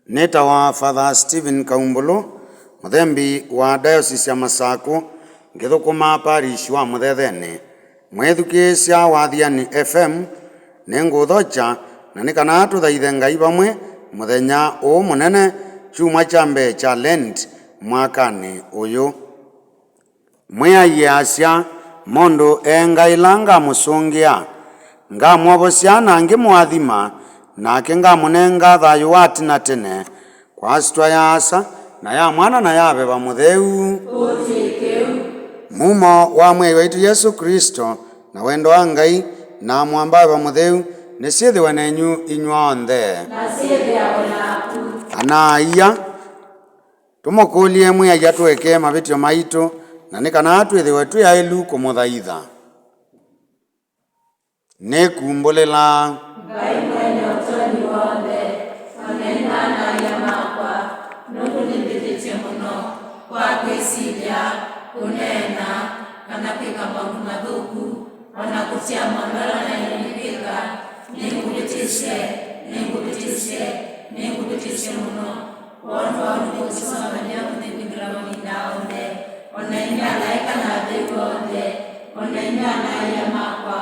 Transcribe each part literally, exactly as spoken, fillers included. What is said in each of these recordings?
Nĩtawa Father Stephen Kaumbũlũ, mũthembi wa Diocese ya Masakũ, ngĩthũkũma parish wa Mũthethenĩ. Mwĩthukĩĩsya wa Athiani F M, nĩngũũthokya na nĩ kana tũthaithe Ngai vamwe mũthenya ũũ mũnene, kyumwa kya mbee kya Lent mwakanĩ ũyũ. Mwĩai easya, mũndũ eengaĩla ngamũsũngĩa, ngamwovosya na ngĩmũathima, nake ngamũnenga thayũ wa tene na tene, kwa syĩtwa ya Asa, na ya Mwana, na ya Veva Mũtheu. Kũũ kyĩ kĩu. Mumo wa Mwĩai waitũ Yesũ Klĩsto, na wendo wa Ngai, na mũamba wa Veva Mũtheu, nĩsyĩthĩwe nenyu inyw'onthe. Na syĩthĩawe naku. Ana-a-ia, tũmũkũlye Mwĩai atũekee mavĩtyo maitũ, na nĩ kana twĩthĩwe twĩ aĩlu kũmũthaitha. Nĩkumbũlĩla. Ngai Mwene Ũtonyi W'onthe, o na inyw'ĩ ana-a-ia makwa, nũndũ nĩmbĩtĩtye mũno kwa kwĩsilya, kũneena, kana kwĩka maũndũ mathũku, o na kũtia maũndũ ala naĩle nĩ kwĩka. Nĩngũvĩtĩsye, nĩngũvĩtĩsye, nĩngũvĩtĩsye mũno. Kwondũ wa ũndũ ũsu wa Maria mũthembi ngalama mavinda onthe, o na inyw'ĩ alaĩka na atheu onthe, o na inyw'ĩ ana-a-ia makwa,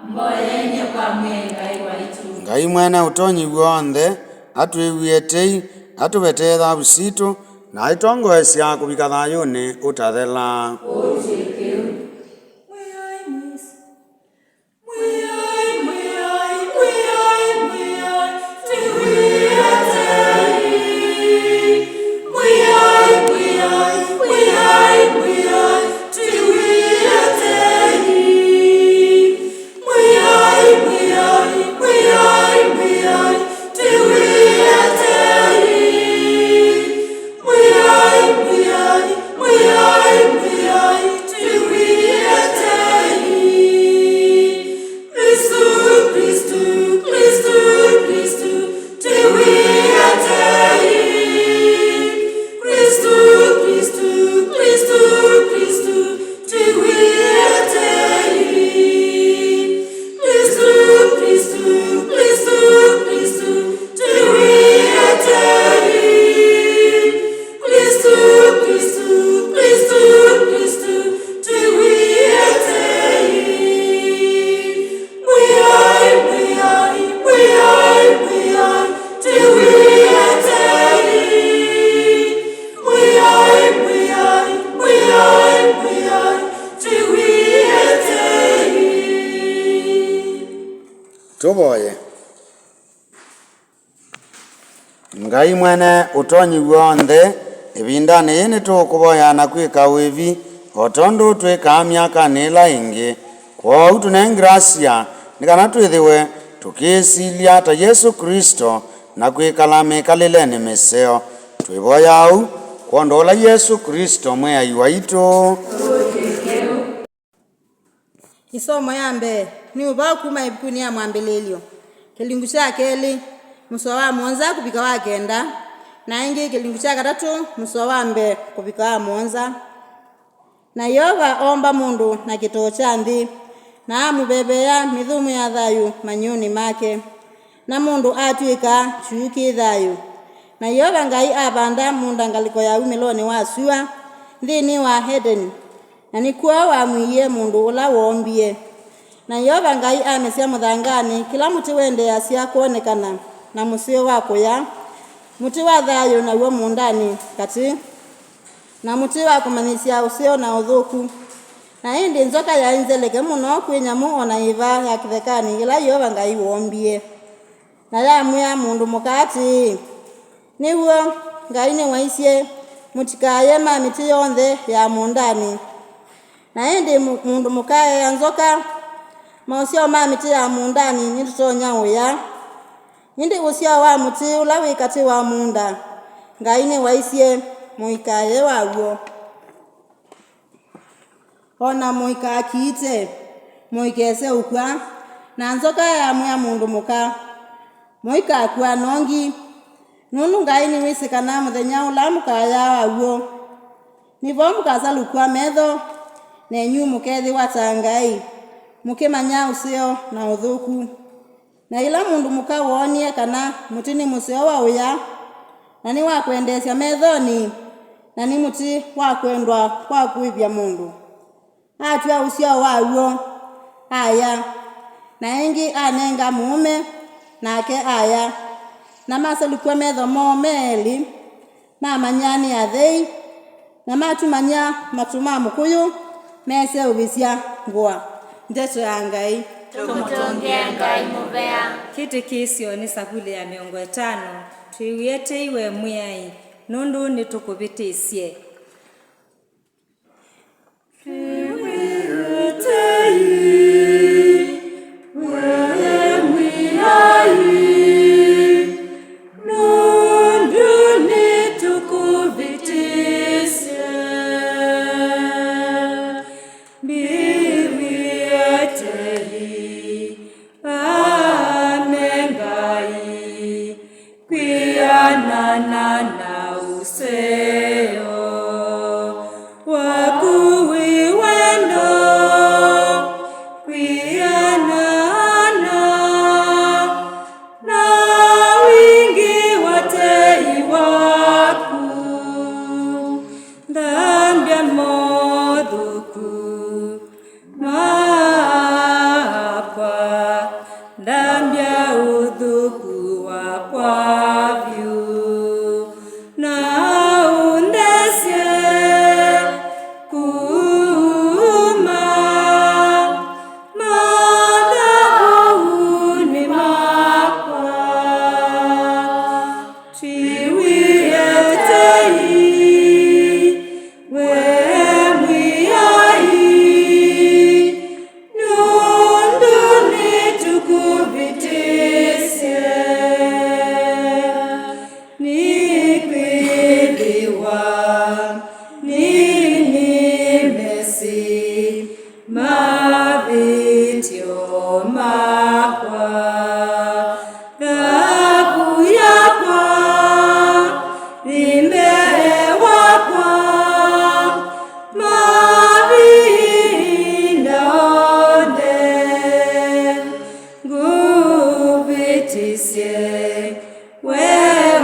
mboyei nyie kwa Mwĩai Ngai waitũ. Ngai Mwene Ũtonyi W'onthe atwĩw'ĩe tei, atũvetee thavu sitũ, na aitũtongoesya kũvika thayũnĩ ũtathela. Kũũ kyĩ kĩu. Tũvoye. Ngai Mwene Ũtonyi W'onthe, ĩvindanĩ yĩĩ nĩtũũkũvoya na kwĩka ũĩvi, o tondũ twĩkaa myakanĩ ĩla ĩngĩ. Kwoou tũnenge ngrasya nĩ kana twĩthĩwe tũkĩĩsilya ta Yesũ Klĩsto na kwĩkala mĩkalĩlenĩ mĩseo. Twĩvoya ũu kwondũ wa ũla Yesũ Klĩsto Mwĩai waitũ. Ĩsomo ya mbee nĩ ũvoo kuma ĩvukunĩ ya Mwambĩlĩĩlyo, kĩlungu kya kelĩ, mũsoa wa mũonza kũvika wa kenda, na ĩngĩ kĩlungu kya katatũ, mũsoa wa mbee kũvika wa mũonza. Na Yeova oomba mũndũ na kĩtoo kya nthĩ, na amũveveea mĩthũmũ ya thayũ manyũũnĩ make, na mũndũ atw'ĩka kyuu kĩ thayũ. Na Yeova Ngai avanda mũũnda ngalĩko ya wumĩlonĩ wa sua, nthĩnĩ wa Edeni, na nĩkw'o wamwiie mũndũ ũla woombie. Na Yeova Ngai amesya mũthanganĩ kĩla mũtĩ wendeeasya kwonekana na mũseo wa kũya, mũtĩ wa thayũ naw'o mũũndanĩ katĩ, na mũtĩ wa kũmanyĩsya ũseo na ũthũku. Na ĩndĩ nzoka yaĩ nzeleke mũno kwĩ nyamũ o na yĩva ya kĩthekanĩ yĩla Yeova Ngai woombie. Na yamwĩa mũndũ mũka atĩĩ, Nĩ w'o, Ngai nĩwaisye, 'Mũtikaaye ma mĩtĩ yonthe ya mũũndanĩ. Na ĩndĩ mũ- mũndũ mũka eea nzoka, 'Maũsyao ma mĩtĩ ya mũũndanĩ nĩtũtonya ũya, ĩndĩ ũsyao wa mũtĩ ũla wĩ katĩ wa mũũnda, Ngai nĩwaisye, mũikaaye waw'o. O na mũikakiite, mũikese ũkw'a. Na nzoka yamwĩa mũndũ mũka, Mũikakw'a nongi, nũndũ Ngai nĩwĩsĩ kana mũthenya ũla mũkayaa waw'o, nĩvo mũkasalukwa metho, nenyu mũkethĩwa ta Ngai, mũkĩmanya ũseo na ũthũku. Na yĩla mũndũ mũka woonie kana mũtĩ nĩ mũseo wa ũya, na nĩ wa kwendeesya methonĩ, na nĩ mũtĩ wa kwendwa kwa kũĩvya mũndũ. Atw'a ũsyao wa w'o, aya, na ĩngĩ anenga mũũme, nake aya. Na masalukwa metho moo me elĩ, mamany'a nĩ athei, na matumany'a matũ ma mũkũyũ meseũvĩsya ngũa. Ndeto ya Ngai. Tũmũtũngĩe Ngai mũvea. Kĩtĩkĩsyo nĩ Savuli ya mĩongo ĩtano. Twĩw'ĩe tei, we Mwĩai, nũndũ nĩtũkũvĩtĩsye. Twĩw'ĩe tei, we Mwĩai, nũndũ nĩtũkũvĩtĩsye. Mbĩw'ĩe tei, ame Ngai, kwĩanana na ũseo waku wĩ wendo, kwĩanana na wingĩ wa tei waku. Nthambya mothũku makwa, nthambya ũthũku wakwa vyũ, na ũnthesye kuma mathavunĩ makwa. Twĩw'ĩe tei, we Mwĩai, nũndũ nĩtũkũvĩtĩsye. Nĩkwĩthĩwa nĩnĩmesĩ mavĩtyo makwa. Thavu yakwa yĩ mbee wakwa mavinda onthe. Ngũvĩtĩsye we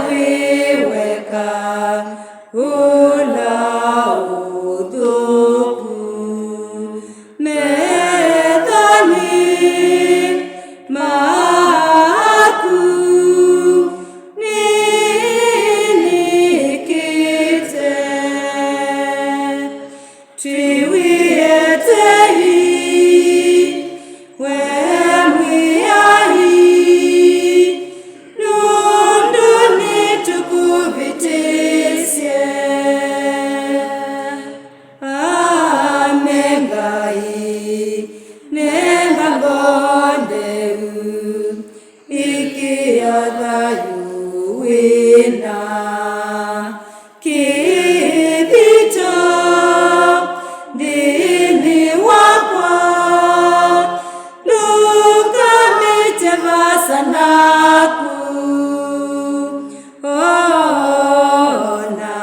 wĩ weka ũla ũthũku methonĩ maku nĩnĩkĩte. Twĩw'ĩe tei, we Mwĩai, nũndũ nĩtũkũvĩtĩsye. Ame Ngai, nenga ngoo ntheu, ĩkĩa thayũ wĩna kĩthito nthĩnĩ wakwa, ndũkamĩte vaasa naku, ona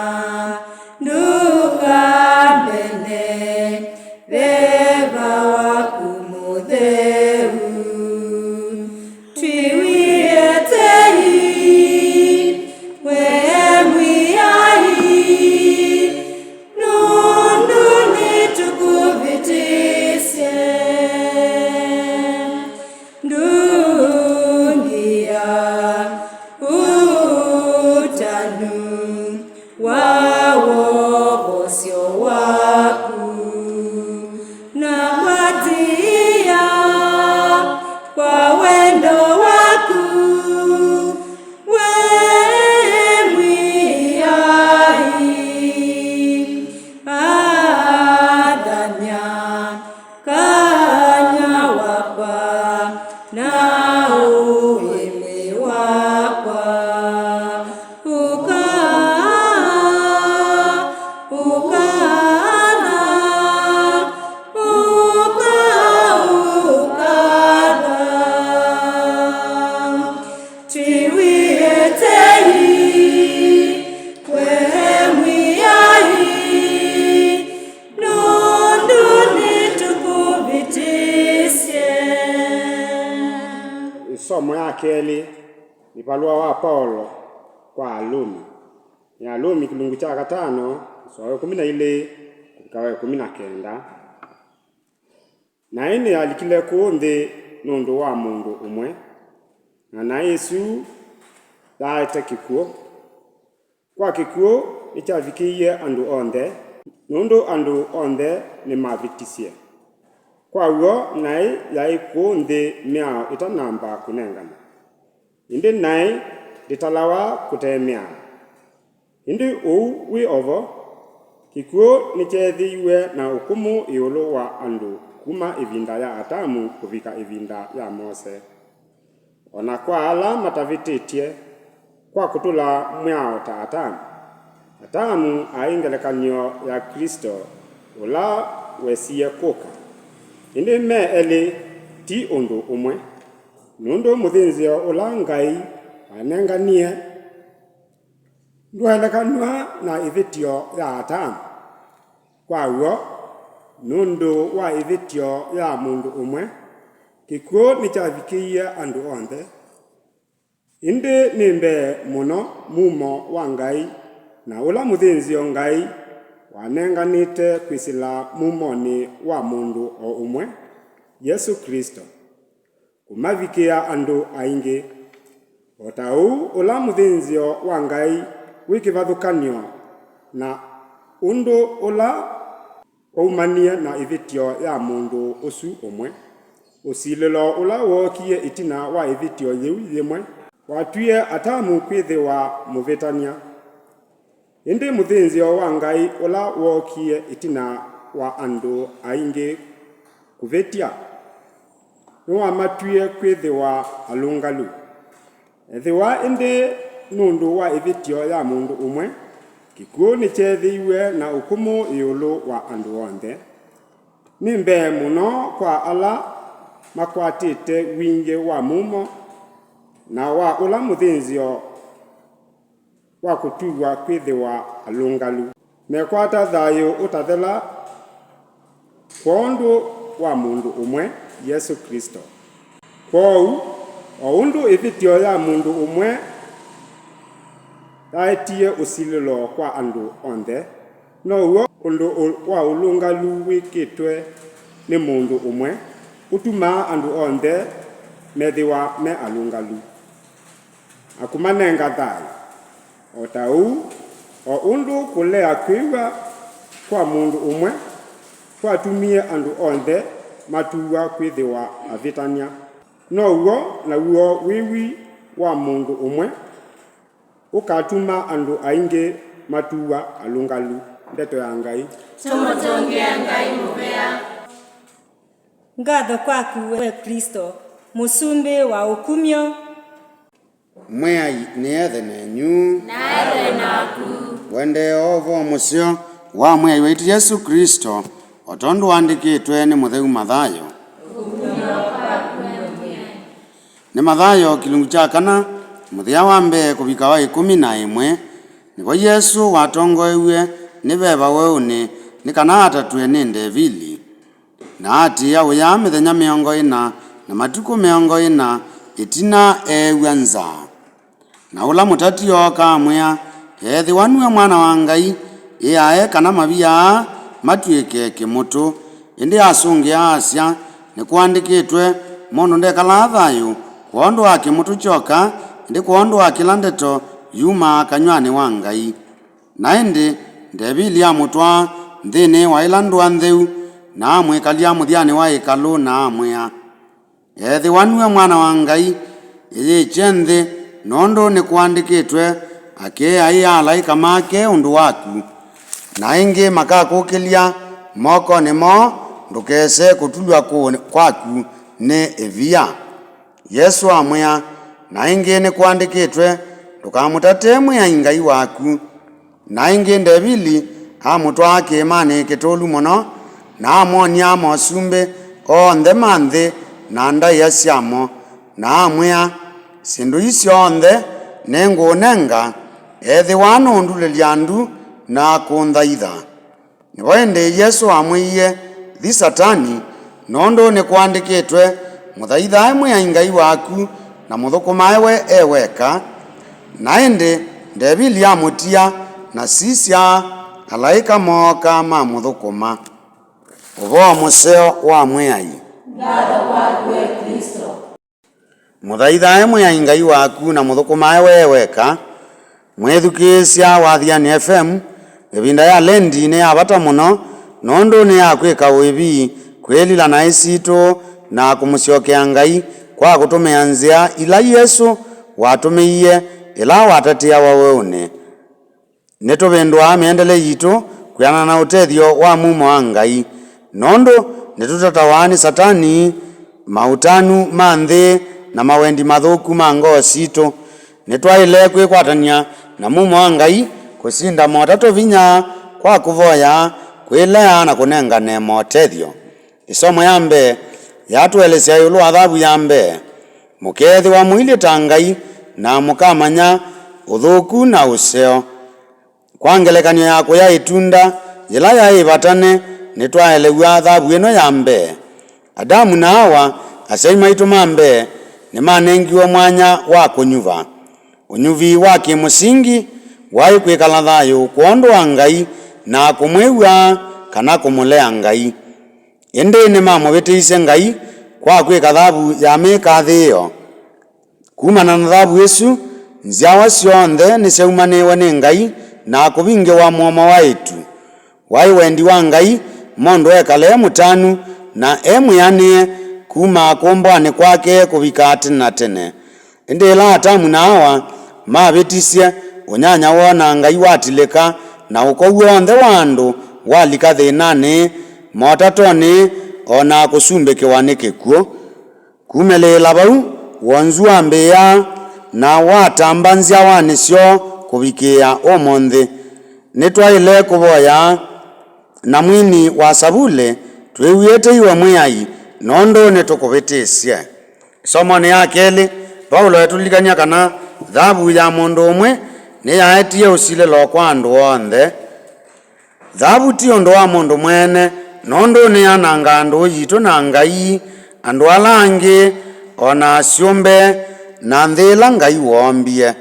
ndũkamene veva waku mũtheu. Twĩw'ĩe tei, we Mwĩai, nũndũ nĩtũkũvĩtĩsye. Ndũngĩa ũtanu wa wovosyo waku, na kwatĩĩa kwa wendo waku, we Mwĩai. Athany'a kanyw'a wakwa na ũĩmĩ wakwa. Ũka, ũka, ũka, ũka, ũka. Twĩw'ĩe tei, we Mwĩai, nũndũ nĩtũkũvĩtĩsye. Ĩsomo ya kelĩ, nĩ valũa wa Paũlo kwa Alũmi. ya Alũmi kĩlungu kya katano, mũsoa wa ĩkũmi na ilĩ kũvika wa ĩkũmi na kenda. Naĩ nĩyalikile kũũ nthĩ nũndũ wa mũndũ ũmwe, na naĩ ĩsu yaaete kĩkw'ũ. Kwa kĩkw'ũ nĩkyavikĩie andũ onthe, nũndũ andũ onthe nĩmavĩtisye. Kwa w'o naĩ yaĩ kũũ nthĩ mĩao ĩtanamba kũnengana, ĩndĩ naĩ ndĩtalawa kũte mĩao. Ĩndĩ ũu wĩ o vo, kĩkw'ũ nĩkyeethĩiwe na ũkũmũ ĩũlũ wa andũ kuma ĩvinda ya Atamu kũvika ĩvinda ya Mose. O na kwa ala matavĩtĩtye, kwa kũtũla mwĩao ta Atamu. Atamu aĩ ngelekany'o ya Klĩsto ũla wesie kũka. Ĩndĩ me elĩ ti ũndũ ũmwe, nũndũ mũthĩnzĩo ũla Ngai wanenganie ndwaelekanw'a na ĩvĩtyo ya Atamu. Kwa w'o, nũndũ wa ĩvĩtyo ya mũndũ ũmwe, kĩkw'ũ nĩkyavikĩie andũ onthe. Ĩndĩ nĩ mbee mũno mumo wa Ngai, na ũla mũthĩnzĩo Ngai wanenganĩte kwĩsĩla mumonĩ wa mũndũ o ũmwe, Yesũ Klĩsto, kũmavikĩa andũ aingĩ. O ta ũu ũla mũthĩnzĩo wa Ngai wĩ kĩvathũkany'o na ũndũ ũla waumanie na ĩvĩtyo ya mũndũ ũsu ũmwe, ũsilĩlo ũla wookie ĩtina wa ĩvĩtyo yĩu yĩmwe, watwie Atamu kwĩthĩwa mũvĩtany'a. Ĩndĩ mũthĩnzĩo wa Ngai ũla wookie ĩtina wa andũ aingĩ kũvĩtya nĩwamatwie kwĩthĩwa alũngalu. Ethĩwa ĩndĩ nũndũ wa ĩvĩtyo ya mũndũ ũmwe, kĩkw'ũ nĩkyeethĩiwe na ũkũmũ ĩũlũ wa andũ onthe, nĩ mbee mũno kwa ala makwatĩte wingĩ wa mumo na wa ũla mũthĩnzĩo wa kũtuw'a kwĩthĩwa alũngalu, mekwata thayũ ũtathela kwondũ wa mũndũ ũmwe, Yesũ Klĩsto. Kwoou, o ũndũ ĩvĩtyo ya mũndũ ũmwe yaetie ũsilĩlo kwa andũ onthe, now'o ũndũ ũ- wa ũlũngalu wĩkĩtwe nĩ mũndũ ũmwe ũtumaa andũ onthe methĩwa me alũngalu, na kũmanenga thayũ. O ta ũu, o ũndũ kũlea kwĩw'a kwa mũndũ ũmwe kwatumie andũ onthe matuw'a kwĩthĩwa avĩtany'a, now'o naw'o wĩwi wa mũndũ ũmwe ũkatuma andũ aingĩ matuw'a alũngalu. Ndeto ya Ngai. Tũmũtũngĩe Ngai mũvea. Ngatho kwaku, we Klĩsto, mũsumbĩ wa ũkumyo. Mwĩai nĩethe nenyu. Na ethe naku. Ũendee o ũvoo mũseo wa Mwĩai waitũ Yesũ Klĩsto, o tondũ wandĩkĩtwe nĩ mũtheu Mathayo. Ũkumyo kwaku, we Mwĩai. Nĩ Mathayo kĩlungu kya kana, mũthĩa wa mbee kũvika wa ĩkũmi na ĩmwe. Nĩvo Yesũ watongoew'e nĩ veva weũnĩ nĩ kana atatwe nĩ Ndevili. Na aatĩĩa ũya mĩthenya mĩongo ĩna na matukũ mĩongo ĩna ĩtina eew'a nzaa. Na ũla mũtati ooka amwĩa, ethĩwa nue Mwana wa Ngai, ĩae kana mavia aa matw'ĩke kĩmũtũ. Ĩndĩ asũngĩa asya, nĩkũandĩkĩtwe, mũndũ ndekalaa thayũ kwondũ wa kĩmũtũ kyoka, ĩndĩ kwondũ wa kĩla ndeto yumaa kanyw'anĩ wa Ngai. Na ĩndĩ Ndevili amũtwaa nthĩnĩ wa ĩla ndũa ntheu, na amwĩkalya mũthyanĩ wa ĩkalũ, na amwĩa, ethĩwa nue Mwana wa Ngai, ĩyĩkye nthĩ, nũndũ nĩkũandĩkĩtwe, akeeaĩa alaĩka make ũndũ waku, na aingĩ makakũkĩlya mokonĩ moo, ndũkese kũtulw'a kũũ kwaku nĩ ĩvia. Yesũ amwĩa, na ĩngĩ nĩkũandĩkĩtwe, ndũkamũtate Mwĩai Ngai waku. Na ĩngĩ Ndevili amũtwaa kĩĩmanĩ kĩtũlu mũno, na amwony'a mosumbĩ onthe ma nthĩ na ndaĩa syamo, na amwĩa, syĩndũ ii syonthe nĩngũũnenga, ethĩwa nũũndulĩlya ndu na kũnthaitha. Nĩvo ĩndĩ Yesũ amwĩie, thi Satani, nũndũ nĩkũandĩkĩtwe, mũthaithae Mwĩai Ngai waku, na mũthũkũmae we e weka. Na ĩndĩ Ndevili amũtia, Na sisya, alaĩka mooka mamũthũkũma. Ũvoo mũseo wa Mwĩai. Ngatho kwaku, we Klĩsto. Mũthaithae Mwĩai Ngai waku na mũthũkũmae we weka. Mwĩthukĩĩsya wa Thiani F M, ĩvinda ya Lendi nĩ ya vata mũno, nũndũ nĩ ya kwĩka ũĩvi, kwĩlila naĩ sitũ, na kũmũsyokea Ngai kwa kũtũmĩa nzĩa ila Yesũ watũmĩie ĩla watatĩawa weũnĩ. Nĩtũvĩndũaa mĩendele yitũ kwĩanana na ũtethyo wa mumo wa Ngai, nũndũ nĩtũtatawa nĩ Satani, maũtanu ma nthĩ, na mawendi mathũku ma ngoo sitũ. Nĩtwaĩle kwĩkwatany'a na mumo wa Ngai kũsinda motatũ vinya kwa kũvoya, kwĩlea, na kũnengane motethyo. Ĩsomo ya mbee yatũelesya ĩũlũ wa thavu ya mbee. Mũkeethĩwa mũilyĩ ta Ngai, na mũkamanya ũthũku na ũseo. Kwa ngelekany'o ya kũya ĩtunda yĩla yaĩ ĩvatane, nĩtwaelew'a thavu ĩno ya mbee. Atamu na Awa, asyai maitũ ma mbee, nĩmanengiwe mwanya wa kũnyuva. Ũnyuvi wa kĩmũsingi waĩ kwĩkala thayũ kwondũ wa Ngai na kũmwĩw'a kana kũmũlea Ngai. Ĩndĩ nĩmamũvĩtĩisye Ngai kwa kwĩka thavu ya mĩkathĩĩo. Kumana na thavu ĩsu, nzyawa syonthe nĩsyaumanĩĩwe nĩ Ngai na kũvingĩwa mũomo wa ĩtu. Waĩ wendi wa Ngai mũndũ ekale e mũtanu na e mwĩanĩe kuma kũmbwanĩ kwake kũvika tene na tene. Ĩndĩ ĩla Atamu na Awa mavĩtisye, ũnyanya woo na Ngai watilĩka, na ũko w'onthe wa andũ walika thĩnanĩ, motatonĩ, o na kũsumbĩkĩwa nĩ kĩkw'ũ. Kumĩlĩĩla vau, wonzu wambĩĩa na watamba nzyawanĩ syoo kũvikĩĩa ũmũnthĩ. Nĩtwaĩle kũvoya na mwini wa Savulĩ, twĩw'ĩte iwe Mwĩai, nũndũ nĩtũkũvĩtĩsye. Ĩsomonĩ ya kelĩ, Vaulo etũlilikany'a kana thavu ya mũndũ ũmwe nĩyaetie ũsilĩlo kwa andũ onthe. Thavu ti ũndũ wa mũndũ mwene, nũndũ nĩyanangaa ndũũ yitũ na Ngai, andũ ala angĩ, o na asyũmbe, na nthĩ ĩla Ngai woombie.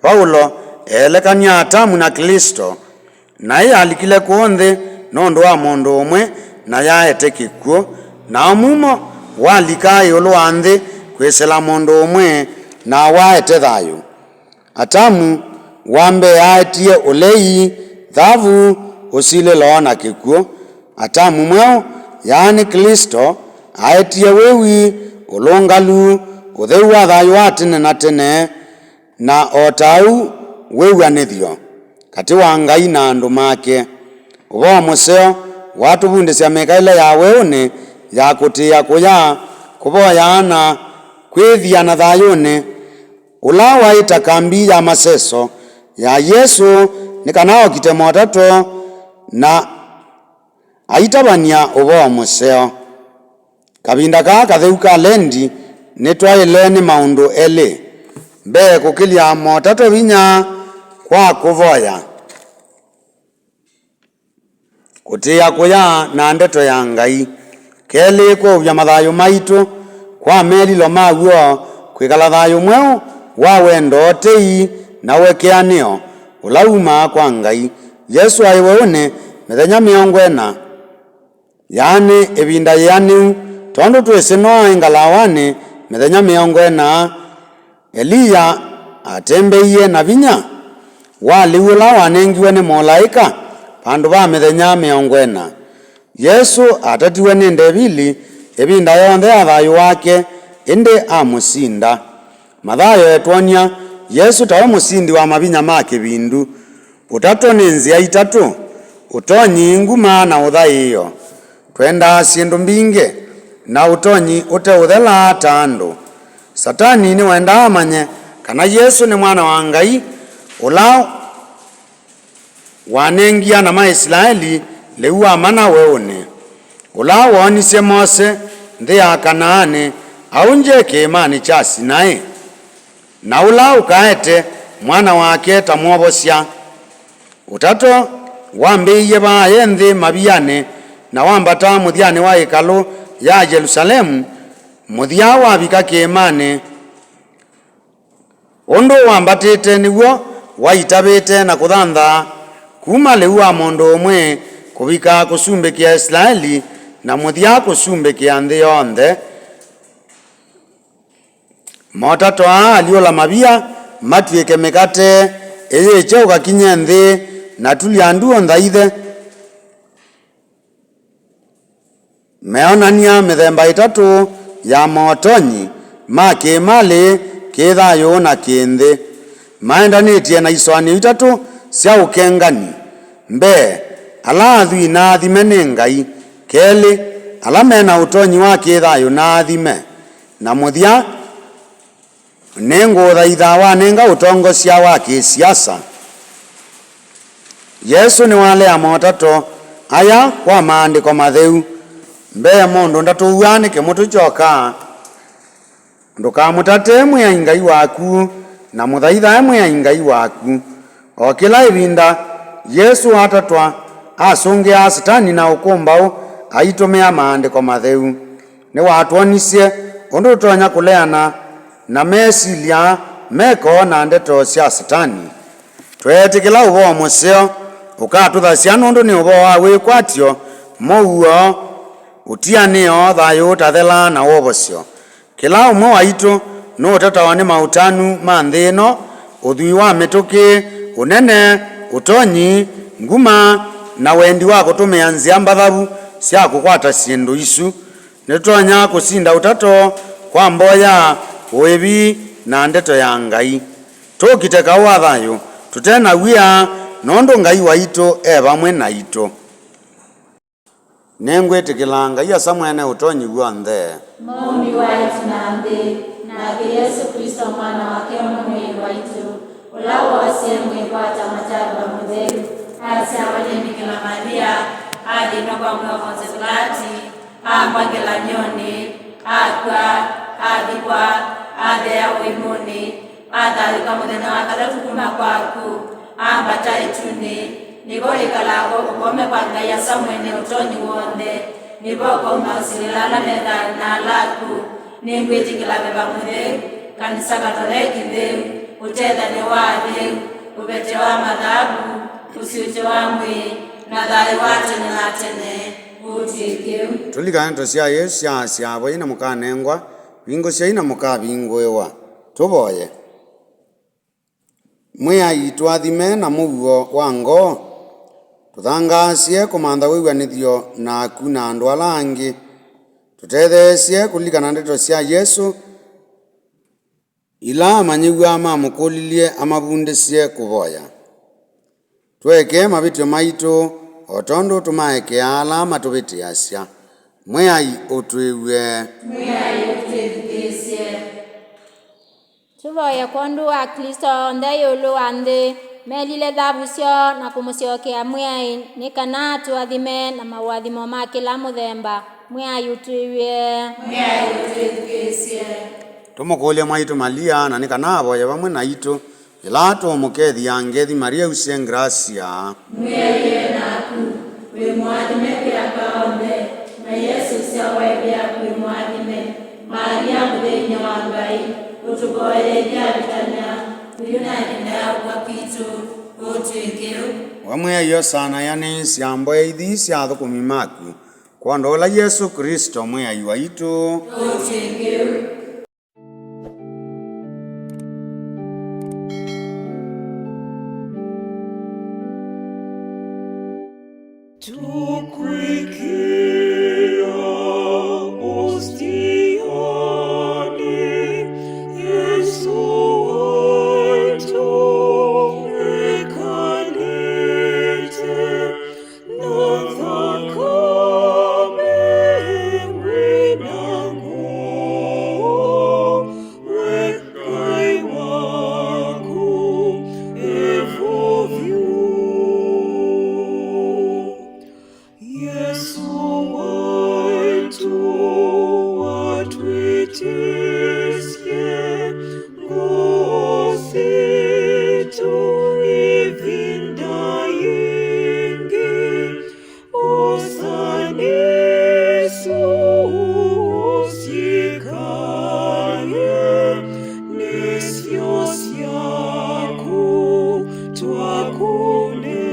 Vaulo eelekany'a Atamu na Klĩsto. Naĩ yalikile kũũ nthĩ nũndũ wa mũndũ ũmwe, na yaete kĩkw'ũ, nao mumo walika ĩũlũ wa nthĩ kwĩsĩla mũndũ ũmwe, na waete thayũ. Atamu wa mbee aetie ũlei, thavu, ũsilĩlo, na kĩkw'ũ. Atamu mweũ, yaani Klĩsto, aetie wĩwi, ũlũngalu, ũtheu wa thayũ wa tene na tene, na o ta ũu wĩw'anĩthyo katĩ wa Ngai na andũ make. Ũvoo mũseo watũvundĩsya mĩkaĩle ya weũnĩ ya kũtĩĩa kũya, kũvoya, na kwĩthiana thayũnĩ, ũla waĩ ta kambi ya maseso ya Yesũ nĩ kana okite motato na aitavany'a ũvoo mũseo. Kavinda kaa katheu ka Lendi, nĩtwaĩle nĩ maũndũ elĩ. Mbee, kũkĩlya motato vinya kwa kũvoya, kũtĩĩa kũya na ndeto ya Ngai. Kelĩ, kũũvya mathayũ maitũ kwa melilo ma w'o, kwĩkala thayũ mweũ wa wendo, tei, na ũekeanĩo ũla wumaa kwa Ngai. Yesũ aĩ weũnĩ mĩthenya mĩongo ĩna, yaani ĩvinda yĩanĩu, tondũ twĩsĩ Noa aĩ ngalawanĩ mĩthenya mĩongo ĩna. Eliya atembeie na vinya wa lĩu ũla wanengiwe nĩ mũlaĩka vandũ va mĩthenya mĩongo ĩna. Yesũ atatiwe nĩ Ndevili ĩvinda yonthe ya thayũ wake, ĩndĩ amũsinda. Mathayo etwony'a Yesũ tawe mũsindi wa mavinya ma kĩvindu. Ũtatũ nĩ nzĩa itatũ: ũtonyi, nguma, na ũthaĩĩo. Twendaa syĩndũ mbingĩ na ũtonyi ũteũthela ta andũ. Satani nĩwendaa amanye kana Yesũ nĩ Mwana wa Ngai, ũla wanengie ana ma Ĩsilaeli lĩu wa mana weũnĩ, ũla woonisye Mose nthĩ ya Kanaanĩ aũngye kĩĩmanĩ kya Sinai, na ũla ũkaete Mwana wake ta Mwovosya. Ũtato wambĩĩie vaa e nthĩ mavianĩ, na wambata mũthyanĩ wa ĩkalũ ya Yelũsalemu, mũthya wavika kĩĩmanĩ. Ũndũ wambatĩte nĩw'o waitavĩte na kũthanthaa kuma lĩu wa mũndũ ũmwe kũvika kũsumbĩkĩa Isilaeli, na mũthya kũsumbĩkĩa nthĩ yonthe. Motato aa alyũla mavia matw'ĩke mĩkate ĩyĩkya ũkakinye nthĩ, na tulya nduũ nthaithe. Meonany'a mĩthemba ĩtatũ ya motonyi ma kĩ-malĩ, kĩ-thayũ, na kĩ-nthĩ. Maendanĩtye na isũanĩo itatũ sya ũkengani. Mbee, ala athwii na athime nĩ Ngai. Kelĩ, ala me na ũtonyi wa kĩ-thayũ na athime. Na mũthya, nĩngũũthaitha wanenga ũtongosya wa kĩ-siasa. Yesũ nĩwalea motato aya kwa Maandĩko Matheu. Mbee, mũndũ ndatũw'aa nĩ kĩmũtũ kyoka. Ndũkamũtate Mwĩai Ngai waku, na mũthaithae Mwĩai Ngai waku. O kĩla ĩvinda, Yesũ atatwa asũngĩaa Satani na ũkũmbaũ aitũmĩa Maandĩko Matheu. Nĩwatwonisye ũndũ tũtonya kũleana na mesilya, meko, na ndeto sya Satani. Tweetĩkĩla ũvoo mũseo ũkatũthasya, nũndũ nĩ ũvoo wa wĩkwatyo, mũuo, ũtianĩo, thayũ ũtathela, na wovosyo. Kĩla ũmwe waitũ nũũtetawa nĩ maũtanu ma nthĩ ĩno, ũthwii wa mĩtũkĩ, ũnene, ũtonyi, nguma, na wendi wa kũtũmĩa nzĩa mbathavu sya kũkwata syĩndũ isu. Nĩtũtonya kũsinda ũtato kwa mboya, ũĩvi, na ndeto ya Ngai. Tũkite kaũ wa thayũ tũte na wia, nũndũ Ngai waitũ e vamwe naitũ. Nĩngwĩtĩkĩla Ngai Asa Mwene Ũtonyi W'onthe, Mũmbi wa ĩtu na nthĩ, nake Yesũ Klĩsto Mwana wake ũmwe Mwĩai waitũ, ũla woosie mwĩĩ kwa ta Matavany'a Mũtheu, asyawa nĩ Mbikĩla Malia, athĩnw'a kwa mwĩai wa Ponzio Pilati, ambwa ngelany'onĩ, akw'a, athikwa, atheea ũimũnĩ, athayũũka mũthenya wa katatũ kuma kwa akw'ũ, ambata ĩtunĩ, nĩvo wĩkalaa kw'oko kũũme kwa Ngai Asa Mwene Ũtonyi W'onthe, nĩvo ũkauma ũsilĩla ala me thayũ na ala akw'ũ. Nĩngwĩtĩkĩla Veva Mũtheu, Kanisa Katoleki ntheu, ũtethan'yo wa atheu, ũveteo wa mathavu, ũsyũkyo wa mwĩĩ, na thayũ wa tene na tene. Ũtw'ĩke ũu. Tũlikane ndeto sya Yesũ syaasya, Voyai na mũkanengwa, vingũsyai na mũkavingũĩwa. Tũvoye. Mwĩai, tũathime na mũuo wa ngoo. Tũthangaasye kũmantha wĩw'anĩthyo naku na andũ ala angĩ. Tũtetheesye kũlilikana ndeto sya Yesũ ila amanyĩw'a mamũkũlilye amavundĩsye kũvoya. Tũeke mavĩtyo maitũ o tondũ tũmaekeaa ala matũvĩtĩasya. Mwĩai, ũtwĩw'e. Mwĩai, ũtwĩthukĩĩsye. Tũvoye kwondũ wa Aklĩsto onthe ĩũlũ wa nthĩ, melile thavu syoo na kũmũsyokea Mwĩai, nĩ kana atũathime na maũathimo ma kĩla mũthemba. Mwĩai, ũtwĩw'e. Mwĩai, ũtwĩthukĩĩsye. Tũmũkũlye mwaitũ Malia, na nĩ kana avoye vamwe naitũ, yĩla tũũmũkethya. Ngethi Maria, usye ngrasya. Mwĩai e naku, wĩ mũathime kwĩ aka onthe, na Yesũ ũsyawa ĩvu yaku wĩ mũathime. Malia, mũthei-inĩ wa Ngai, ũtũvoyei ithyĩ avĩtan'ya, yu na ĩvinda ya kũkw'a kwitũ. Ũtw'ĩke ũu. We Mwĩai, osa na ĩanĩsya mboya ithi sya athũkũmi maku, kwondũ wa ũla Yesũ Klĩsto Mwĩai waitũ. Ũtw'ĩke ũu. Tũkwĩkĩa ostianĩ, Yesũ waitũ ekalĩte, na nthakame wĩ na ngoo, we Ngai waku e vo vyũ. Yesũ waitũ, watwĩtĩsye ngoo sitũ ĩvinda yĩngĩ, osa nĩsyo ũsyĩkany'e, nĩsyo syaku twakũne.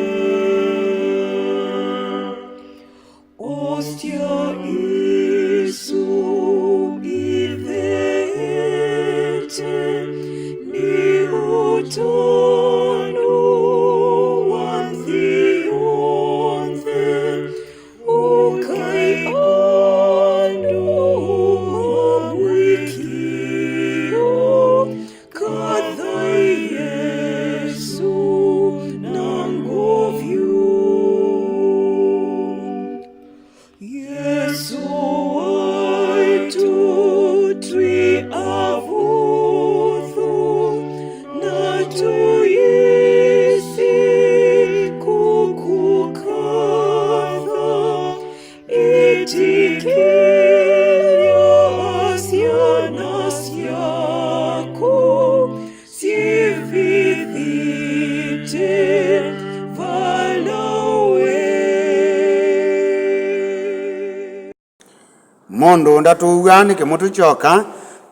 Nũndũ ndatũw'a nĩ kĩmũtũ kyoka,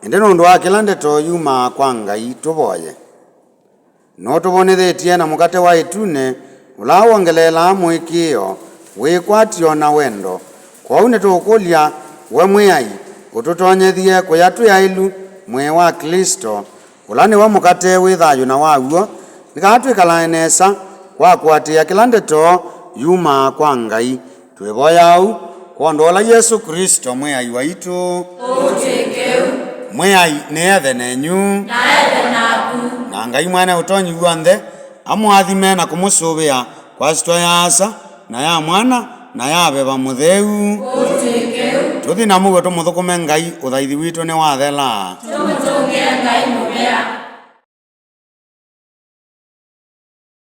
ĩndĩ nũndũ wa kĩla ndeto yumaa kwa Ngai. Tũvoye. Nũtũvũnĩthĩtye na mũkate wa ĩtunĩ, ũla wongeleelaa mũĩkĩĩo, wĩkwatyo na wendo. Kwoou nĩtũũkũlya we Mwĩai, ũtũtonyethye kũya twĩ aĩlu mwĩĩ wa Klĩsto, ũla nĩwe mũkate wĩ thayũ na wa w'o, nĩ kana twĩkalae nesa kwa kũatĩĩa kĩla ndeto yumaa kwa Ngai. Twĩvoya ũu kwondũ wa ũla Yesũ Klĩsto Mwĩai waitũ. Ũtw'ĩke ũu. Mwĩai nĩethe nenyu. Na ethe naku. Na Ngai Mwene Ũtonyi W'onthe amũathime na kũmũsũvĩa kwa syĩtwa ya Asa, na ya Mwana, na ya Veva Mũtheu. Ũtw'ĩke ũu. Tũthi na mũuo tũmũthũkũme Ngai, ũthaithi witũ nĩwathela. Tũmũtũngĩe Ngai mũvea.